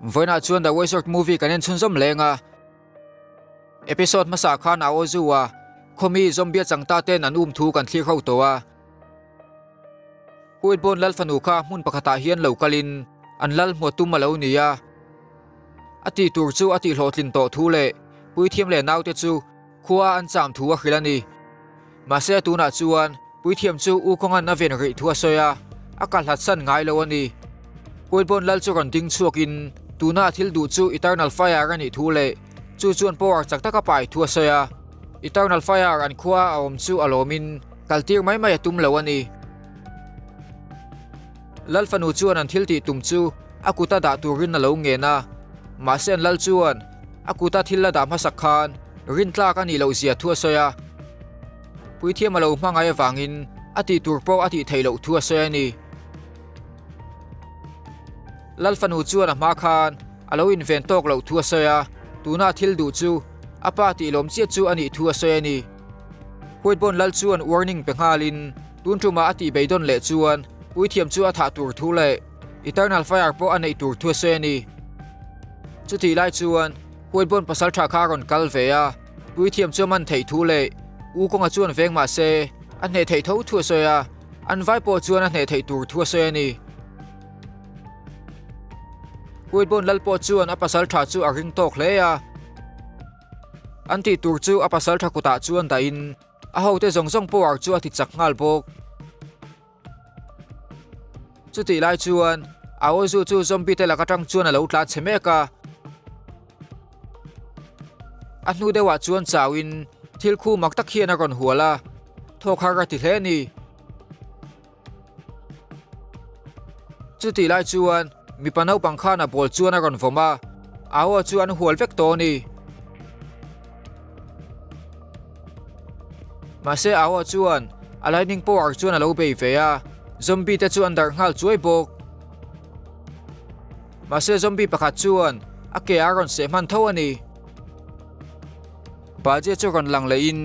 Vawiinah chuan The Wizard movie kan en chhunzawm leng a. Episode hmasa khan a aw zu a, khawmi zombie a chang ta ten an um thu kan thlir ho tawh a. Huitbawn lal fanu kha hmun pakhatah hian lo kalin an lal hmuah tum a lo ni a. A tih tur chu a tih hlawhtlin tawh thu leh puithiam leh naute chu khua an cham thu a hrilh a ni. Mahse tunah chuan puithiam chu U Kawngan a ven rih thu a sawi a, a kal hlat san ngai lo a ni. Huitbawn lal chu rawn ding chhuakin tuna a thil duh chu Eternal Fire a nih thu leh chu chuan power chak taka pai thu a sawi a. Eternal Fire an khua a awm chu a lawmin kaltir mai mai a tum lo a ni. Lal fanu chuan an thil tih tum chu a kuta dah turin a lo ngen a, mahse an lal chuan a kuta thil la dah hmasak khan rintlak a nih loh zia thu a sawi a. Puithiam a lo hmangai avangin a tih tur pawh a tih theih loh thu a sawi a ni. Lal fanu chuan a hma khan a lo inven tawk loh thu a sawi a, tuna a thil duh chu a pa tih lawm chiah chu a nih thu a sawi a ni. Huitbawn lal chuan warning pe nghalin tun tumah a tih beidawn leh chuan puithiam chu a thah tur thu leh Eternal Fire pawh a neih tur thu a sawi a ni. Chutih lai chuan Huitbawn pasaltha kha a rawn kal ve a, puithiam chu a man theih thu leh U Kawnga chuan veng mah se a hneh theih tho thu a sawi a, an vai pawh chuan a hneh theih tur thu a sawi a ni. Huitbawn lal pawh chuan a pasaltha chu a ring tawk hle a. An tih tur chu a pasaltha kutah chuan dahin a hote zawng zawng power chu a ti chak nghal bawk. Chutih lai chuan Aozu chu zombie te lak atang chuan a lo tlan chhe mek a. A hnu deuhah chuan chauin thil khu mak tak hian a rawn hual a, thawk har a ti hle a ni. Chutih lai chuan mipa naupang khan a ball chuan a rawn vawm a, a aw chu an hual vek tawh a ni. Mahse a aw chuan a lightning power chuan a lo bei ve a, zombie te chu an darh nghal chuai bawk. Mahse zombie pakhat chuan a ke a rawn seh hman tho a ni. Bajia chu rawn lang lehin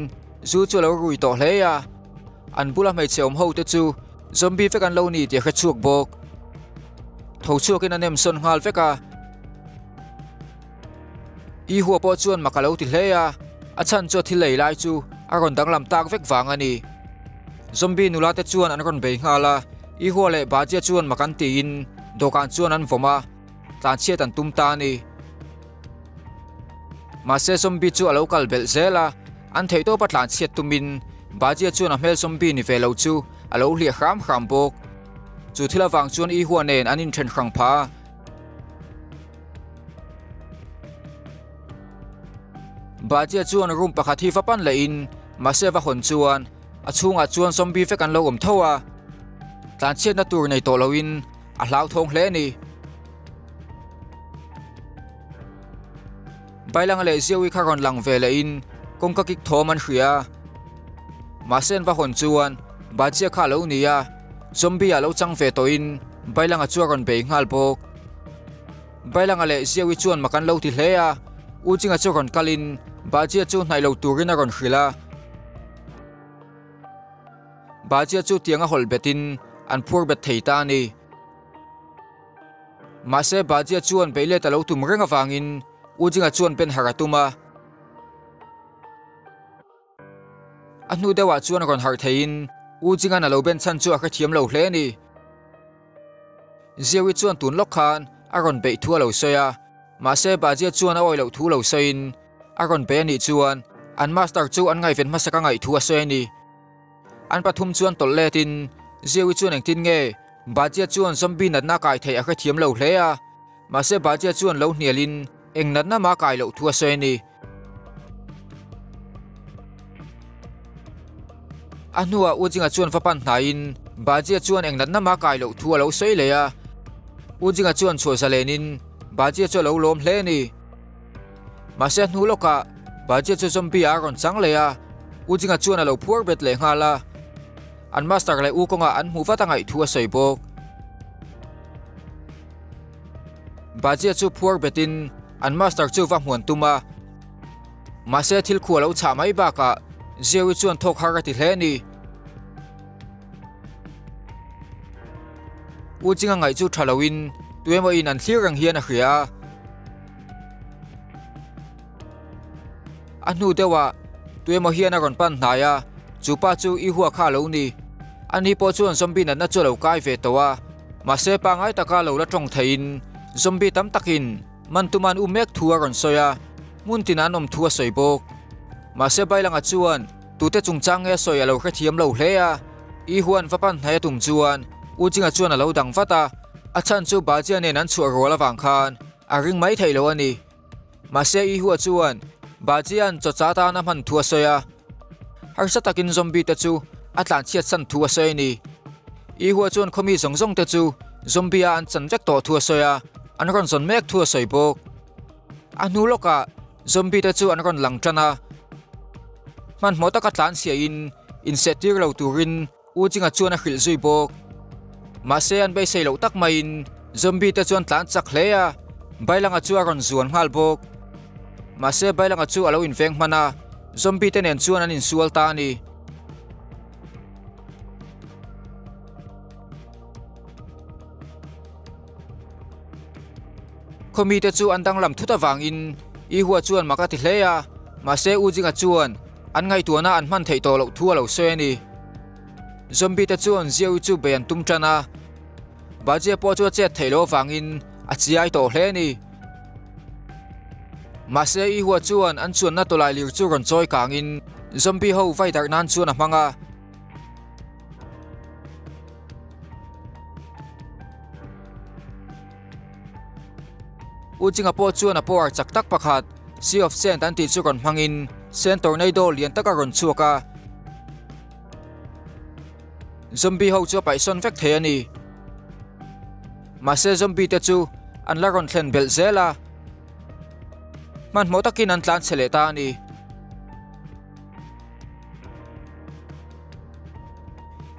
zu chu a lo rui tawh hle a. An bula hmeichhe awm ho te chu zombie vek an lo ni tih a hre chhuak bawk. Tho chhuakin a nem sawn nghal vek a. I hua pawh chuan mak a lo ti hle a, a chhan chu a thil lei lai chu a rawn danglam tak vek vang a ni. Zombie nula te chuan an rawn bei nghal a, I hua leh Bajia chuan mak an tiin dawhkan chuan an vawm a, tlanchhiat an tum ta a ni. Mahse zombie chu a lo kal belh zel a, an theihtawpa tlanchhiat tumin Bajia chuan a hmel zombie ni ve lo chu a lo hliah hram hram bawk. Chu thil avang chuan Ihua nen an inthen hrang phah a. Bajia chuan room pakhat hi va pan lehin mahse va hawn chuan a chhungah chuan zombie vek an lo awm tho a, tlanchhiatna tur nei tawh loin a hlauthawng hle a ni. Bailanga leh Ziawi kha rawn lang ve lehin kawngka kik thawm an hria a. Mahse an va hawn chuan Bajia kha a lo ni a, zombie ah lo chang ve tawhin Bailanga chu a rawn bei nghal bawk. Bailanga leh Ziawi chuan mak an lo ti hle a, U Chinga chu rawn kalin Bajia chu hnaih lo turin a rawn hrilh a. Bajia chu tianga hawlh betin an phur bet thei ta a ni. Mahse Bajia chuan beilet a lo tum reng avangin U Jinga chuan ben harh a tum a. A hnu deuhah chuan rawn harh theiin U Jinga'n a lo ben chhan chu a hrethiam lo hle a ni. Ziawi chuan tun lawk khan a rawn beih thu a lo sawi a, mahse Bajia chuan a awih loh thu lo sawiin a rawn bei a nih chuan an master chu an ngaihven hmasak a ngaih thu a sawi a ni. An pathum chuan tawlh letin Ziawi chuan engtin nge Bajia chuan zombie natna a kai theih a hrethiam lo hle a, mahse Bajia chuan lo hnialin eng natna mah a kai loh thu a sawi a ni. A hnuah U Jinga chuan va pan hnaiin Bajia chuan eng natna mah a kai loh thu a lo sawi leh a, U Jinga chuan chhuah zalenin Bajia chu a lo lawm hle a ni. Mahse a hnu lawkah Bajia chu zombie ah a rawn chang leh a, U Jinga chuan a lo phuar bet leh nghal a. An master leh U kawngah an hmuh vat a ngaih thu a sawi bawk. Bajia chu phuar betin an master chu va hmuan tum a. Mahse thil khu a lo chhah mai bakah Zeui chuan thawk har a ti hle a ni. U Jinga ngaih chu tha loin tuemaw in an thlir reng hian a hria a. A hnu deuhah tuemaw hian a rawn pan hnai a, chu pa chu i hua kha a lo ni. Ani pawh chuan zombie natna chu a lo kai ve tawh a, mahse pangngai taka lo la tawng theiin zombie tam takin man tuma an um mek thu a rawn sawi a, hmun tinah an awm thu a sawi bawk. Mahse Bailanga chuan tute chungchang nge a sawi a lo hrethiam lo hle a, i huan va pan hnai a tum chuan U Chinga chuan a lo dang vat a, a chhan chu Bajia nen an chhuah rual avang khan a ring mai theih lo a ni. Mahse Ihua chuan Bajia'n chawcha tan a hman thu a sawi a, harsa takin zombie te chu a tlanchhiat san thu a sawi a ni. Ihua chuan khawmi zawng zawng te chu zombie a an chan vek tawh thu a sawi a, an rawn zawn mek thu a sawi bawk. A hnu lawkah zombie te chu an rawn lang tan a, hmanhmawh taka tlanchhiahin insehtir lo turin U Chinga chuan a hrilh zui bawk. Mahse an beisei loh tak maiin zombie te chuan tlan chak hle a, Bailanga chu a rawn zuan nghal bawk. Mahse Bailanga chu a lo inveng hman a, zombie te nen chuan an insual ta a ni. Khawmi te chu an danglam thut avangin Ihua chuan mak a ti hle a, mahse U Jinga chuan an ngaihtuahna an hman theih tawh loh thu a lo sawi a ni. Zombie te chuan Ziaui chu bei an tum tan a, Bajia pawh chu a chet theih loh avangin a chiai tawh hle a ni. Mahse Ihua chuan an chuanna tawlai lir chu rawn chawi kangin zombie ho vai darh nan chuan a hmang a. U Chinga pawh chuan a power chak tak pakhat Sea of Sand an tih chu rawn hmangin Sand Tornado lian tak a rawn chhuak a, Zombie ho chu a paihsawn vek thei a ni. Mahse zombie te chu an la rawn thlen belh zel a, hmanhmawh takin an tlan chhe leh ta a ni.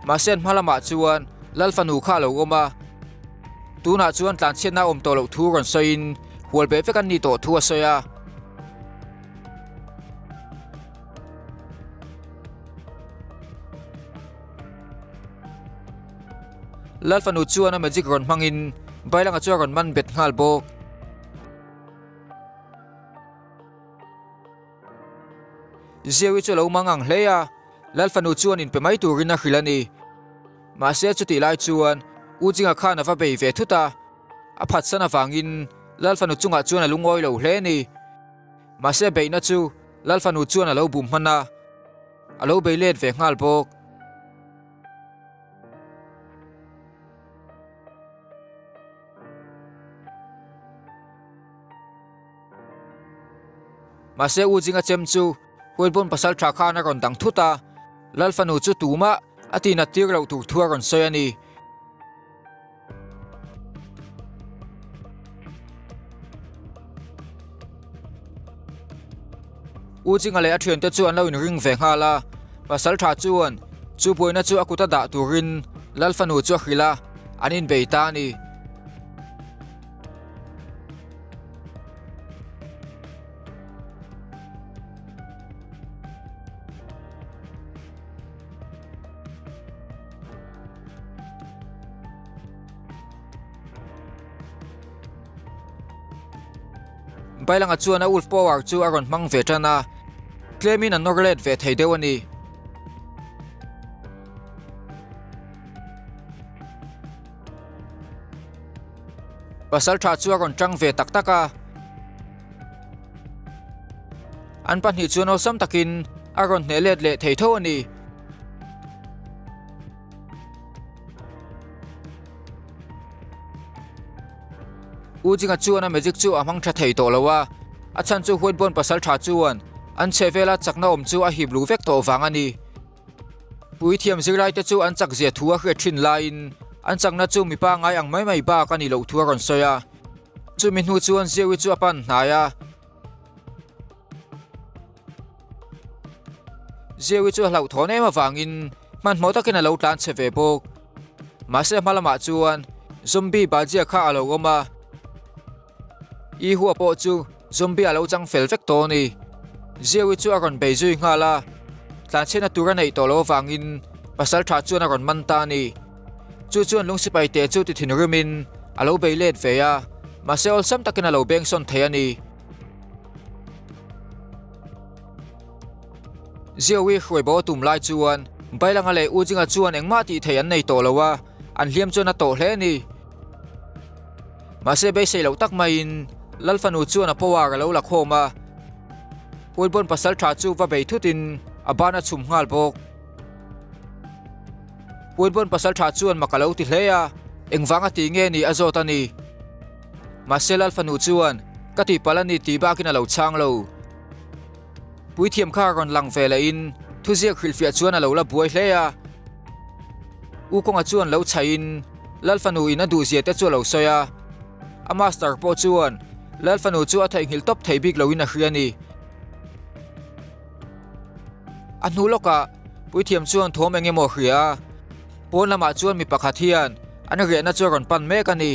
Mahse an hma lamah chuan Lal fanu kha a lo awm a, tunah chuan tlanchhiatna a awm tawh loh thu rawn sawiin hual beh vek an nih tawh thu a sawi a. Lal fanu chuan a magic rawn hmangin Bailanga chu a rawn man bet nghal bawk. Ziaui chu a lo mang ang hle a, Lal fanu chuan inpe mai turin a hrilh a ni. Mahse chutih lai chuan U Chinga khan a va bei ve thut a, a phatsan avangin Lal fanu chungah chuan a lungawi lo hle a ni. Mahse beihna chu Lal fanu chuan a lo bum hman a, a lo bei let ve nghal bawk. Mahse U Jinga chem chu Huaibun pasal tha khan a rawn dang thut a, Lal fanu chu tumah a tihnat tir loh tur thu a rawn sawi a ni. U Jinga leh a thiante chu an lo inring ve nghal a, pasal tha chuan chu buaina chu a kuta dah turin Lal fanu chu a hrilh a, an inbei ta a ni. Bailanga chuan a wolf power chu a rawn hmang ve tan a, tlemin a nawr let ve thei deuh a ni. Pasal tha chu a rawn tang ve tak tak a. An pahnih chuan awlsam takin a rawn hneh let leh thei tho a ni. U Jinga chuan a magic chu a hmang tha thei tawh lo a, a chhan chu Huatbawn pasal tha chuan an chhehvela chakna awm chu a hip luh vek tawh vang a ni. Puithiam zirlaite chu an chakzia thu a hriat thin laiin an chakna chu mipa ngai ang mai mai bak a ni loh thu a rawn sawi a. Chumi hnu chuan Ziaui chu a pan hnai a. Ziaui chu a hlauhthawn em avangin hmanhmawh takin a lo tlan chhe ve bawk. Mahse hma lamah chuan zombie Bajia kha a lo awm a. I hua pawh chu zombie a lo chang fel vek tawh a ni. Ziaui chu a rawn bei zui nghal a, tlanchhiatna tur a neih tawh loh avangin pasal tha chuan a rawn man ta a ni. Chu chuan lung sipai te chu ti thinrimin a lo bei let ve a, mahse awlsam takin a lo beng sawn thei a ni. Ziawi hruai bo a tum lai chuan Bailanga leh U Jinga chuan engmah tih theih an nei tawh lo a, an hliam chuan a tawh hle a ni. Mahse beisei loh tak maiin Lal fanu chuan a power a lo la khawm a, Huilbon pasal tha chu va bei thutin a ban a chhum nghal bawk. Huilbon pasal tha chuan mak a lo ti hle a, engvanga ti nge ni a zawt a ni. Mahse Lal fanu chuan ka tihpalh a ni tih bakin a lo chhang lo. Puithiam kha rawn lang ve lehin thuziak hrilhfiah chuan a lo la buai hle a. U Kawnga chuan lo chhaihin Lal fanu in a duhzia te chu a lo sawi a. A master pawh chuan Lal fanu chu a theihnghilh tawp thei bik loin a hria a ni. A hnu lawkah Puithiam chuan thawm eng emaw a hria a, pawn lamah chuan mi pakhat hian an riahna chu a rawn pan mek a ni.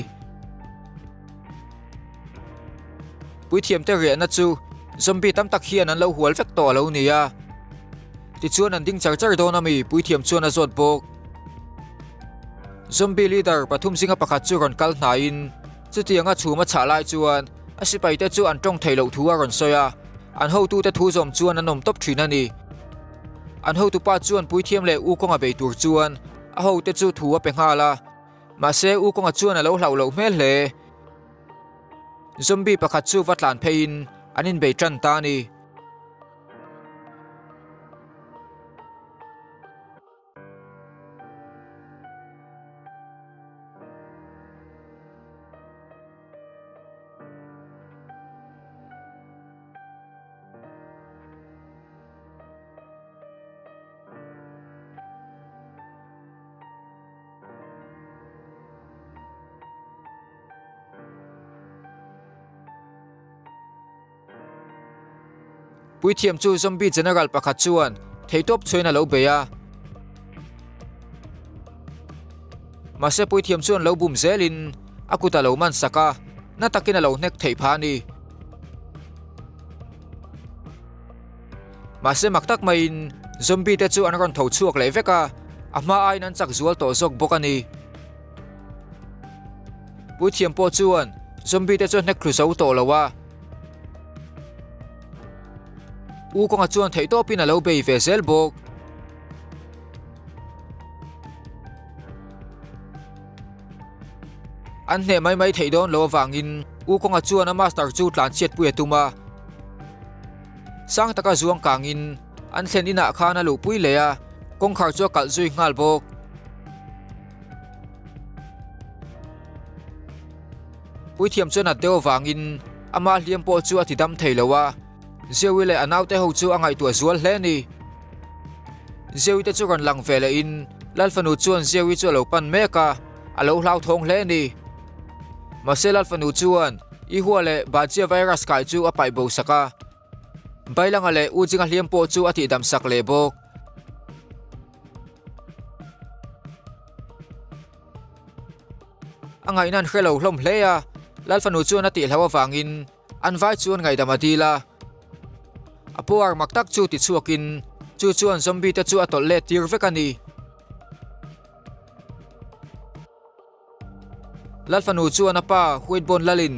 Puithiamte riahna chu zombie tam tak hian an lo hual vek tawh a lo ni a. Tichuan an ding char char dawn a mi puithiam chuan a zawt bawk. Zombie leader pathum zinga pakhat chu rawn kal hnaiin chutianga chhum a chhah lai chuan a sipaite chu an tawng theih loh thu a rawn sawi a, an hotute thu zawm chuan an awm tawp thin a ni. An hotupa chuan puithiam leh u kawnga bei tur chuan a hote chu thu a pe nghal a. Mahse U Kawnga chuan a lo hlauh loh hmel hle. Zombie pakhat chu va tlan pheiin an inbei tan ta a ni. Puithiam chu zombie general pakhat chuan theihtawp chhuain a lo bei a. Mahse puithiam chuan lo bum zelin a kut a lo man sak a, na takin a lo hnek theih phah a ni. Mahse mak tak maiin zombie te chu an rawn tho chhuak leh vek a, a hma aiin an chak zual tawh zawk bawk a ni. Puithiam pawh chuan zombie te chu a hnek thlu zo tawh lo a. U kawnga chuan theihtawpin a lo bei ve zel bawk. An hneh mai mai theih dawn lo avangin U Kawnga chuan a master chu tlanchhiatpui a tum a. Sang taka zuang kangin an thlen inah khan a luhpui leh a, kawngkhar chu a kalh zui nghal bawk. Puithiam chuan a deuh avangin ama hliam pawh chu a tidam thei lo a, Zewi leh a naute ho chu a ngaihtuah zual hle a ni. Zewi te chu rawn lang ve lehin Lal fanu chuan Zewi chu a lo pan mek a, a lo hlauthawng hle a ni. Mahse Lal fanu chuan Ihua leh Bajia virus kai chu a paih bo sak a, Bailanga leh U Jinga hliam pawh chu a tihdam sak leh bawk. A ngaihna an hre lo hlawm hle a, Lal fanu chuan a tihhlauh avangin An vai chuan ngaihdam a dil a, a power mak tak chu tichhuakin chu chuan zombie te chu a tawlh let tir vek a ni. Lalfanu chuan a pa Whitebone Lalin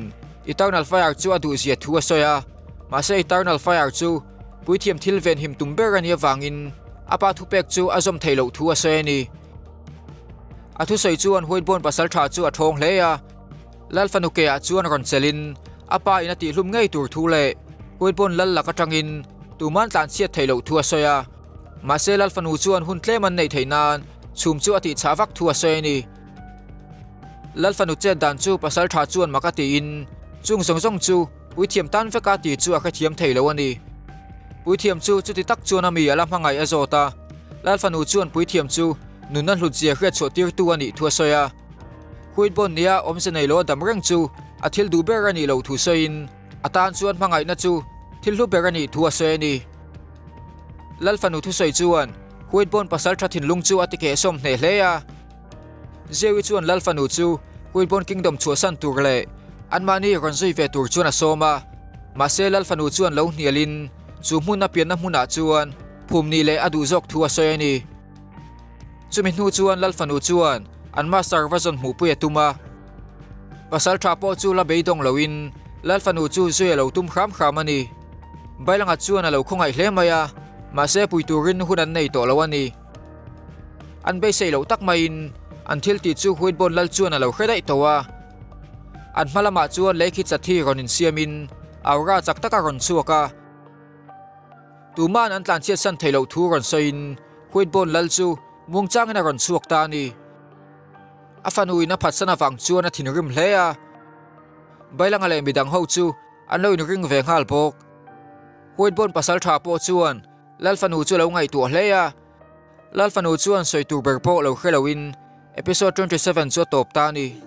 Eternal Fire chu a duhzia thu a sawi a, mahse Eternal Fire chu puithiam thil venhim tum ber a nih avangin a pa thupek chu a zawm theih loh thu a sawi a ni. A thusawi chuan Whitebone pasaltha chu a thawng hle a. Lal fanu keah chuan rawn chelin a pa in a tihhlum ngei tur thu leh Huilpawn lal lak atangin tuman tlanchhiat theih loh thu a sawi a. Mahse Lal fanu chuan hun tlem an neih theih nan chhum chu a tihchah vak thu a sawi a ni. Lal fanu chet dan chu pasal tha chuan mak a tiin chung zawng zawng chu puithiam tan veka ti chu a hrethiam thei lo a ni. Puithiam chu chuti tak chuan a mi a la hmangaih a zawt a. Lal fanu chuan puithiam chu nunna hlutzia hriatchhuah tirtu a nih thu a sawi a. Huitbawn nia awmze nei lo a dam reng chu a thil duh ber a nih loh thu sawiin a tan chuan hmangaihna chu thil hlu ber a nih thu a sawi a ni. Lal fanu thusawi chuan Huitbawn pasal tha thinlung chu a ti kehsawm hneh hle a. Zewi chuan Lal fanu chu Huitbawn Kingdom chhuahsan tur leh anmahni rawn zui ve tur chuan a sawm a. Mahse Lal fanu chuan lo hnialin chu hmun a pianna hmunah chuan phum nih leh a duh zawk thu a sawi a ni. Chumi hnu chuan Lal fanu chuan an master va zawn hmuhpui a tum a. Pasal tha pawh chu la beidawng loin Lal fanu chu zui a lo tum hram hram a ni. Bailanga chuan a lo khawngaih hle mai a. Mahse pui turin hun an nei tawh lo a ni. An beisei loh tak maiin an thil tih chu Whiteboard lal chuan a lo hre daih tawh a. An hma lamah chuan lei khi chat hi rawn insiamin aura chak tak a rawn chhuak a. Tuma'n an tlanchhiat san theih loh thu rawn sawiin Whiteboard lal chu muangchangin a rawn chhuak ta a ni. A fanuin a phatsan avang chuan a thinrim hle a. Bailanga leh midang ho chu an lo inring ve nghal bawk. Whiteboard pasaltha pawh chuan Lal fanu chu a lo ngaihtuah hle a. Lal fanu chuan sawi tur ber pawh lo hre loin episode 27 chu a tawp ta a ni.